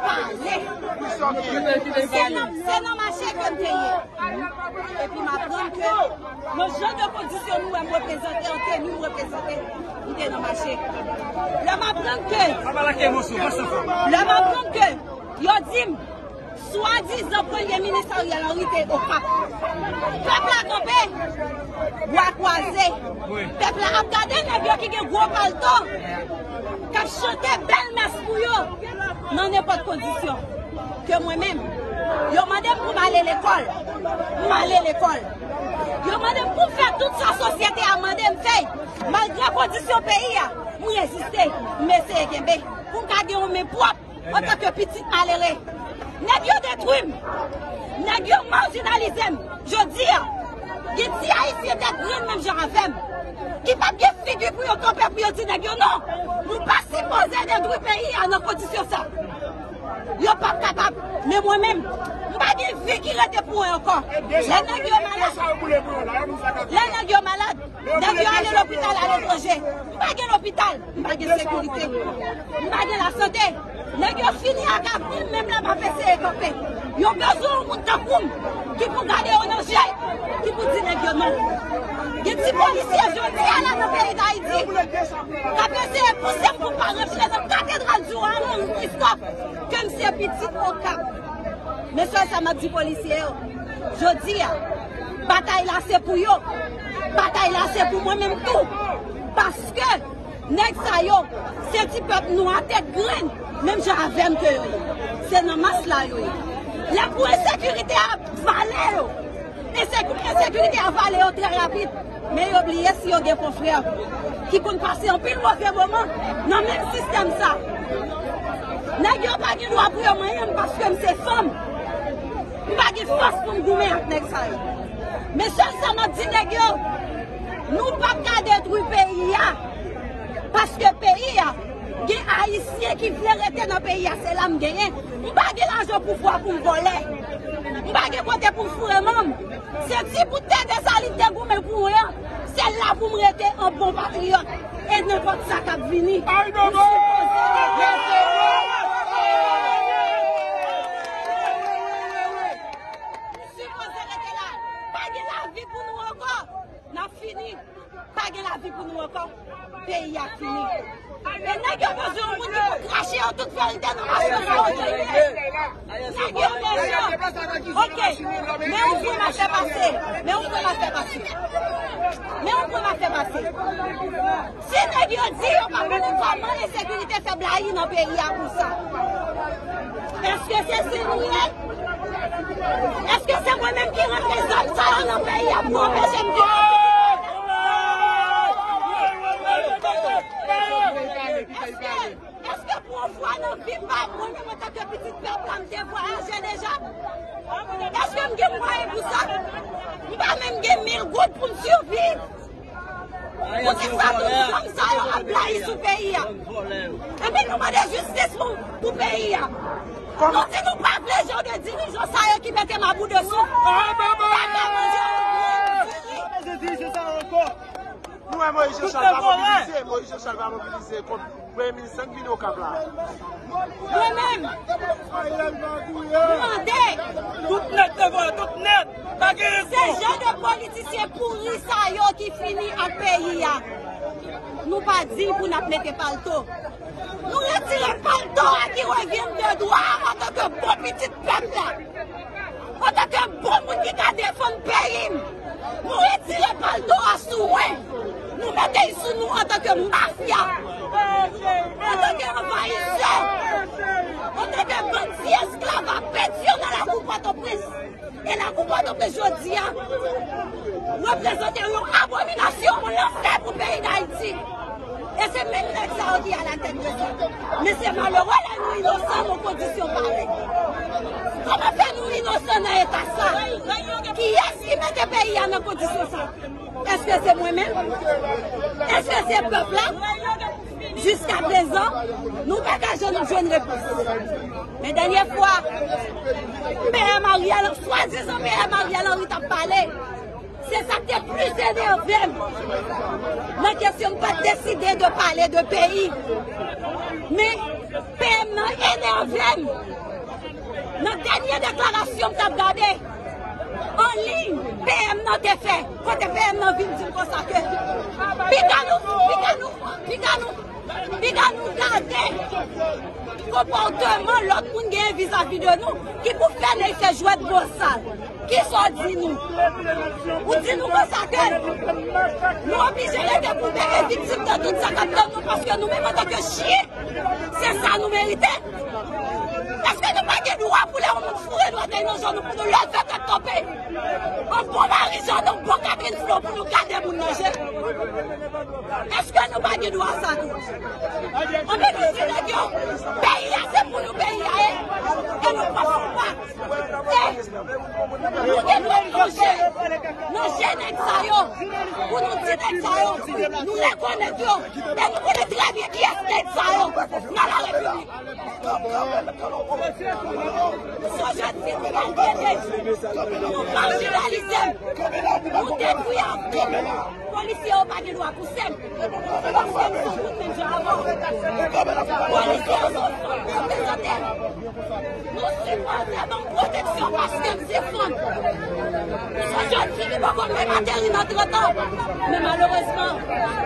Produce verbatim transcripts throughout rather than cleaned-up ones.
Pale. Se nan, se nan mache ke m te ye. Epi m aprann ke nan jan de kondisyon nou wè m reprezante an teni m reprezante, m te nan mache. Lè m aprann ke, lè m aprann ke yo di m, swadizan premye minis Ariel Henry te Okap. Pèp la kanpe, bwa kwaze. Pèp la ap gade nèg yo ki gen gwo palto, k ap chante bèl mès pou yo nan nenpòt kondisyon. Ke mwen menm, yo mande m pou m ale lekòl, m ale lekòl. Yo mande m pou m fè tout sa sosyete a mande m fè. Malgre kondisyon peyi a, m reziste, m eseye kenbe pou m ka gen yon men pwòp antanke pitit malere. Nèg yo detwi m. Nèg yo majinalize m. Jodi a, gen ti Ayisyen tèt grenn menm jan avè m, ki p ap gen figi pou yo kanpe pou yo di nèg yo non. Nou pa sipoze detwi peyi a nan kondisyon sa. Yo p ap kapab. Men mwen menm, m pa gen vi ki rete pou mwen ankò. Lè nèg yo malad, lè nèg yo malad, nèg yo ale lopital aletranje. M pa gen lopital, m pa gen sekirite, m pa gen lasante. Nèg yo fini ak avni m, menm lè m ap eseye kanpe. Yo bezwen yon moun tankou m ki pou gade yo nan je, ki pou di nèg yo non. Gen ti polisye jodi a la nan peyi Dayiti k ap eseye pouse m pou m pa rantre nan katedral Dwa Henri Christophe ke m se pitit Okap. Men sèl sa m ap di polisye yo, jodi a, batay la se pou yo. Batay la se pou mwen menm tou. Paske nèg sa yo, se ti pèp nwa tèt grenn, menm jan avè m ke yo ye. Se nan mas la yo ye. Lè pou ensekirite a vale yo, enseku-, ensekirite a vale yo trè rapid. Men yo bliye si yo gen konfrè ki konn pase anpil move moman nan menm sistèm sa. Nèg yo pa gen dwa pou yo manyen m paske m se fanm. M pa gen fòs pou m goumen ak nèg sa yo. Men sèl sa m ap di nèg yo, nou p ap ka detwi peyi a. Paske peyi a, gen Ayisyen ki vle rete nan peyi a, se la m genyen. M pa gen lajan pouvwa pou m vòlè. M pa gen kote pou m foure manm. Se ti bout tè Desalin te goumen pou mwen an, se la pou m rete an bon patriyòt. E nenpòt sa k ap vini, m sipoze rete la. M sipoze rete la. Pa gen lavi pou nou ankò. N ap fini. Pa gen lavi pou nou ankò. Peyi a fini. E nèg yo bezwen yon moun ki pou krache yo tout verite nan machin sa yo te ye. Nèg yo bezwen. Ok. Men yon pwen m ap fè pase. Men yon pwen m ap fè pase. Men yon pwen m ap fè pase. Si nèg yo di yo pa konnen kòman ensekirite fè blayi nan peyi a konsa, èske se si nou ye? Èske se mwen menm ki rantre zam sa yo nan peyi a pou anpeche m viv? Èske, èske pou yon fwa nan vi pa m, mwen menm antanke pitit pèp la, m te vwayaje deja? Èske m gen mwayen pou sa? M pa menm gen mil goud pou m siviv. Poukisa tout zam sa yo ap blayi sou peyi a? Ebyen, nou mande jistis pou, pou peyi a. Nou di nou pa vle jan de dirijan sa yo ki mete mabou dosou. Pa ka manje yon grenn diri. Nou wè Moyiz Jan Chal pa mobilize, Moyiz Jan Chal pa mobilize kont Premye minis sa k vin Okap la. Mwen menm, m mande. Tout nèt te vòlè, tout nèt. Pa gen respons. Se jan de politisyen pouri sa yo ki fini ak peyi a. Nou pa diy pou n ap mete palto. Nou retire palto a ki revyen n de dwa antanke bon pitit pèp la. Antanke bon moun ki ka defann peyi m, nou retire palto a sou mwen. Nou mete l sou nou antanke mafya, antanke anvayisè, antanke bandi esklav a Petyon nan lakou Pòtoprens. E lakou Pòtoprens jodi a reprezante yon abominasyon, yon lanfè pou peyi Dayiti. E se menm nèg sa yo ki alatèt de sa. Men se malere lè nou inosan nan kondisyon parèy. Kòman fè nou inosan nan eta sa? Kiyès ki mete peyi a nan kondisyon sa? Èske se mwen menm? Èske se pèp la? Jiskaprezan, nou pa ka janm jwenn repons. Men dènye fwa, P M Ariel, swadizan P M Ariel Henry t ap pale, se sa k te plis enève m nan kesyon m pa t deside de pale de peyi. Men P M nan enève. Avè m, nan dènye deklarasyon m t ap gade an liy, P M nan te fè, kote P M nan vin di m konsa ke piga nou, piga nou, piga nou, piga nou gade konpòteman lòt moun genyen vizavi de nou ki pou fè nèg fè jwèt bosal. Kisa w di nou? Ou di nou konsa ke nou oblije rete pou peye viktim de tout sa k ap tann nou, paske nou menm antanke chyen, se sa nou merite. Èske nou pa gen dwa pou lè yon moun foure dwèt nan zòn nou pou nou leve tèt kanpe? Yon bon Marijòn, yon bon Catherine Flo pou nou gade moun nan je? Èske nou pa gen dwa sa tou? Anben nou di nèg yo, peyi a se pou nou peyi a ye, e nou p ap fè pa. E nou te dwe plonje nan je nèg sa yo, pou nou di nèg sa yo, nou rekonèt yo, e nou konnen trè byen kiyès nèg sa yo nan la repiblik. Sou jèn fi nou maltrete, nou marjinalize, nou detwi anpil. Polisye yo pa gen dwa pouse m, paske m se yon moun menm jan avè w. Polisye yo se yon fanm reprezante m. Nou sipoze ban m pwoteksyon paske m se fanm. M se yon jèn fi ki poko menm ateri nan trant an. Men malerezman,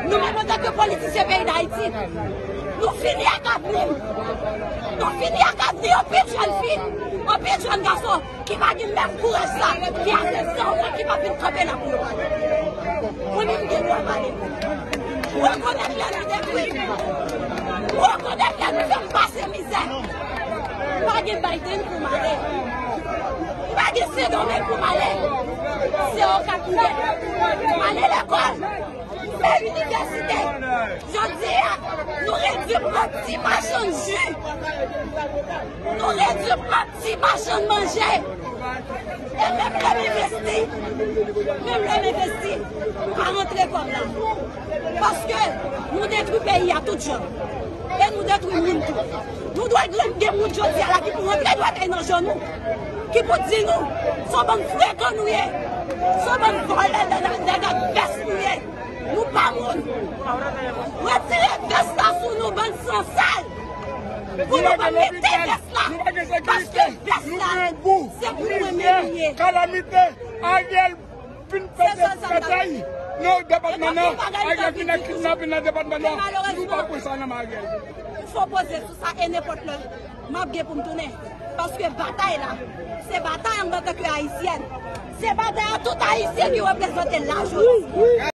nou menm antanke politisyen peyi Dayiti, nou fini ak avni m. Nou fini ak avni anpil jèn fi, anpil jèn gason ki pa gen menm kouraj sa, ki ase san wont ki pa vin kanpe la pou yo pale. Mwen menm m gen dwa pale. Ou rekonèt lè nou detwi. Ou rekonèt lè nou fè m pase mizè. M pa gen Biden pou m ale. M pa gen Sendomeng pou m ale. Se Okap m ye. M ale lekòl. M fè inivèsite. Jodi a, nou redui m an ti machann ji. Nou redui m an ti machann manje. E menm lè m envesti, menm lè m envesti, m pa rantre kòb la. Paske nou detwi peyi a tout jan. E nou detwi moun tou. Nou dwe gen, gen moun jodi a la ki pou rantre dwèt nan je nou. Ki pou di nou, se yon bann frekan nou ye. Se yon bann vòlè nèg ak vès nou ye. Nou pa moun. Retire vès la sou nou, bann sansal. Pou nou pa mete vès la. Paske vès la, se pou mwen menm li ye. Kalamite, Ariel fin fè batay nan depatman nan. Ariel fin ak kidnapin nan depatman nan. Nou pa pran sa nan men Ariel. M fò poze sou sa e nenpòt lè m ap gen pou m tounen. Paske batay la, se batay an antanke ayisyèn. Se batay a tout ayisyen ki reprezante la jodi.